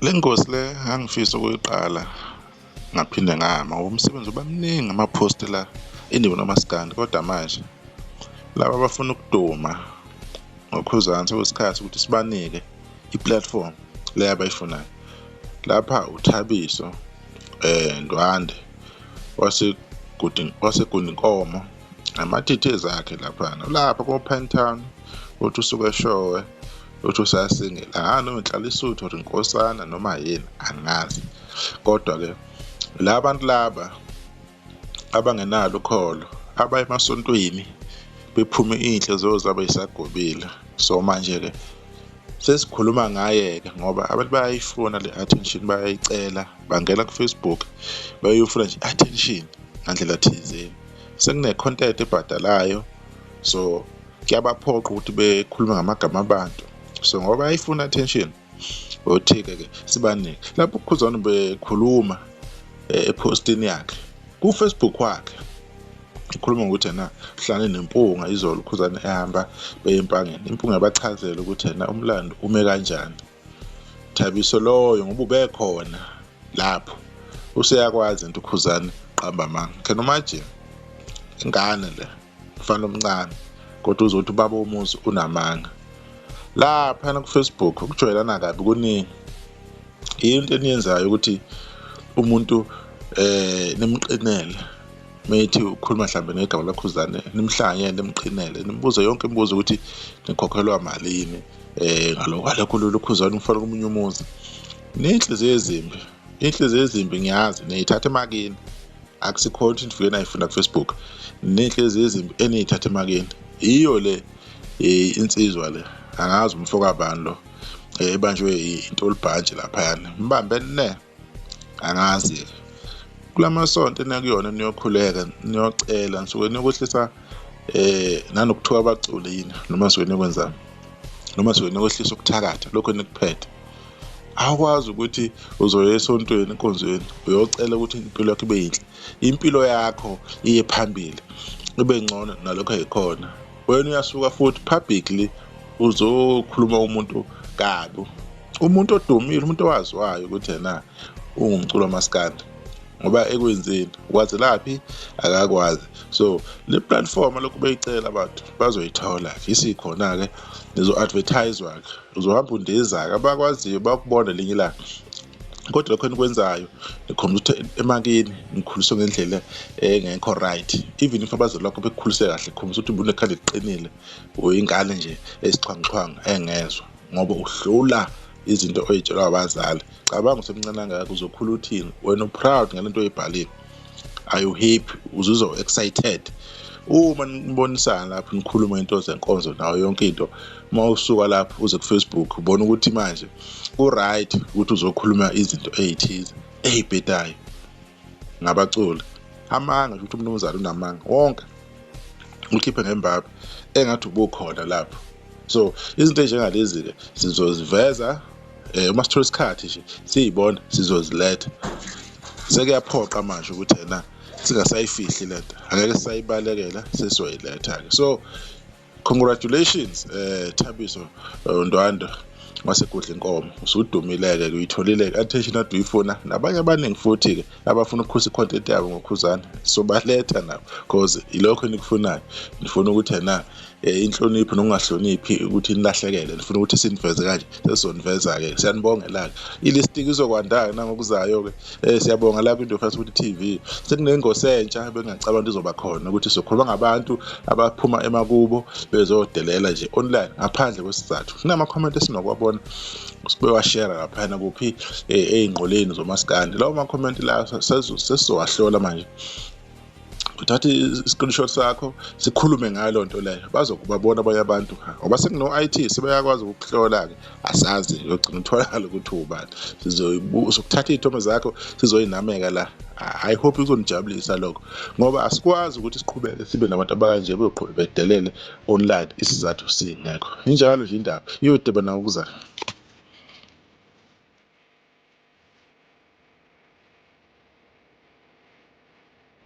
Le ngosi le ngangifisa ukuyiqala ngaphinde ngama ngoba umsebenzi uba mningi ama-post la indima nomaskandi kodwa manje laba abafuna ukuduma ngoKhuzani sekuyisikhathi ukuthi sibanike i-platform le abayifunayo. Lapha uThabiso Ndwande waseGundinkomo namathithi zakhe laphana ulapha ko-Pinetown uthi usuke eshowe uthi usasingela angazi noma inhlalisuthu or inkosana noma yini angazi kodwa-ke la bantu laba abangenalo ukholo abaya emasontweni bephume iy'nhliziyo zabo y'sagobile. So manje-ke sesikhuluma ngaye-ke ngoba abantu bayayifuna le attention bayayicela bangena ku-Facebook bayofuna nje i-attention ngandlela thizeni. Sekune-content ebhadalayo so kuyabaphoqa ukuthi bekhulume ngamagama abantu so ngoba bayayifuna attention othi-ke ke sibanike lapho uKhuzani bekhuluma ephostini yakhe ku-Facebook wakhe ukhuluma ngokuthi yena uhlangane nempunga izolo uKhuzani ehamba beye empangeni impunga yabachazela ukuthi yena umlando ume kanjani Thabiso loyo ngoba ubekhona lapho useyakwazi into uKhuzani qamba amanga can imagine ingane le mfana omncane kodwa uzothi ubaba womuzi unamanga laphana ku-Facebook ukujwayelana kabi kuningi into eniyenzayo ukuthi umuntu nimqinele methi ukhuluma mhlambe ngegama laKhuzane nimhlanye nimqinele nimbuze yonke imibuzo ukuthi nikhokhelwa malini ngalokho alokho lolu Khuzane umfana komunye umuzi nenhliziyo ezimbi inhliziyo ezimbi ngiyazi niyithatha emakini akusikhona ukuthi nifike nayifunda ku-Facebook nenhliziyo ezimbi eniyithatha emakini yiyo le insizwa le angazi umfo kabani lo ebanjwe intolibhantshi laphayana mbambe ne angazi kulamasonto enakuyona niyokhuleka niyocela nisuke niyokuhlisa nanokuthuka abaculi yini noma nisuke niyokwenzani noma nisuke niyokuhlisa ukuthakatha lokho enikuphethe awukwazi ukuthi uzoya esontweni enkonzweni uyocela ukuthi impilo yakho ibe yinhle impilo yakho iye phambili ibe ngcono nalokho ayikhona wena uyasuka futhi publicly uzokhuluma umuntu kabi umuntu odumile umuntu owaziwayo ukuthi yena ungumculo wamaskandi ngoba ekwenzeni ukwazelaphi akakwazi so le platform lokhu beyicela abantu bazoyithola-ke isikhona-ke nizo-advertise-wa-ke uzohamba undiza-ke abakwaziyo bakubona elinye ilanga kodwa lokho enikwenzayo nikhomba ukuthi emakini nikhuliswe ngendlela engekho right even if abazali bakho bekukhulise kahle khombisa ukuthi ubunekhanda eliqinile uyingane nje esixhwanguxhwangu engezwa ngoba uhlula izinto oyitshelwa abazali cabanga usemncane kangaka uzokhula uthini wena uproud ngale nto oyibhalile are you happy uzizwa excited uma nibonisana lapho nikhuluma into zenkonzo nayo yonke into uma usuka lapho uze ku-Facebook ubona ukuthi manje ku-right ukuthi uzokhuluma izinto ey'thize ey'bhedayo ngabaculi amanga nje ukuthi umnumzane unamanga wonke ukhiphe ngembaba engathi ubukhona lapho so izinto ey'njengalezi-ke sizoziveza uma sithola isikhathi nje siyibona sizoziletha sekuyaphoqa manje ukuthi ena singasayifihli lento angeke sisayibalekela sesizoyiletha-ke so congratulations Thabiso Ndwandwe waseGudla Inkomo usudumile-ke uyitholile-ke attention ade uyifuna nabanye abaningi futhi-ke abafuna ukukhulisa i-content yabo ngoKhuzani sobaletha nabo cause ilokho enikufunayo nifuna ukuthi ena inhlonipho nokungahloniphi ukuthi nilahlekele nifuna ukuthi siniveze kanje sesizoniveza-ke siyanibongela-ke ilisting izokwanda-ke nangokuzayo-ke siyabonga la kwinto Fast Food TV sekunengosi entsha bengingacabanga ukuthi izoba khona ukuthi sizokhuluma ngabantu abaphuma emakubo bezodelela nje online ngaphandle kwesizathu kunama-comment esinokuwabona bewashare laphayana kuphi ey'ngqoleni zomaskandi lawo ma-comment la sesizowahlola manje uthathe i-screenshot sakho sikhulume ngayo loo nto leyo bazokubabona abanye abantu ngoba sekuno-IT sebeyakwazi ukukuhlola-ke asazi uyogcina utholakala ukuthi ubani sizokuthatha iy'thombe zakho sizoyinameka la I hope kuzonijabulisa lokho ngoba asikwazi ukuthi siqhubeke sibe nabantu abakanje beyoqhubeka bedelele online isizathu singekho injalo nje indaba iyodeba nakuzayo.